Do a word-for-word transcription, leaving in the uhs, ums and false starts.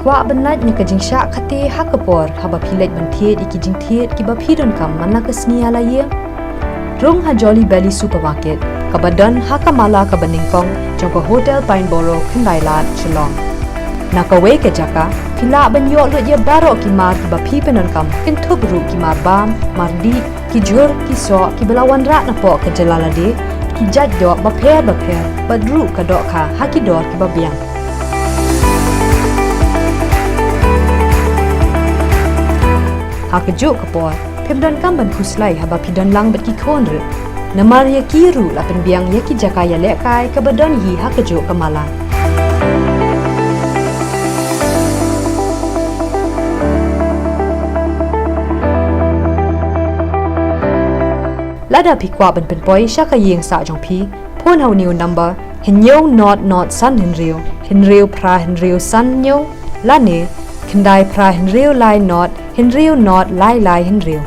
Kwah ban lait na ka jingshah kate ha ka por haba phi leit ban thied ïa ki jingthied kiba phi donkam man la ka sngi ha la ïing. Rung ha Jolly Belly Supermarket kaba don ha ka mala kaba nyngkong jong ka Hotel Pineborough, Khyndai Lad, Shillong. Na kawei ka jaka phi lah ban ïoh lut ïa baroh ki mar kiba phi pyndonkam, kynthup ruh ki mar bam, mar dih, ki jhur, ki soh kiba la wanrah napoh ka jylla lade, ki jait doh bapher bapher bad ruh ka dohkha ha ki dor kiba biang. Ha kajuh ka por phim donkam ban khuslai haba phi don lang bad ki khun ruh, namar ïa ki ruh la pynbiang ïa ki jaka ïalehkai kaba don hi ha kajuh ka mala. Lada phi kwah ban pynpoi sha ka ïing sah jong phi, phone ha une u number: hynñiew not not san hynriew, hynriew phra hynriew san hynñiew, lane khyndai phra hynriew lai not, hynriew not lai lai hynriew.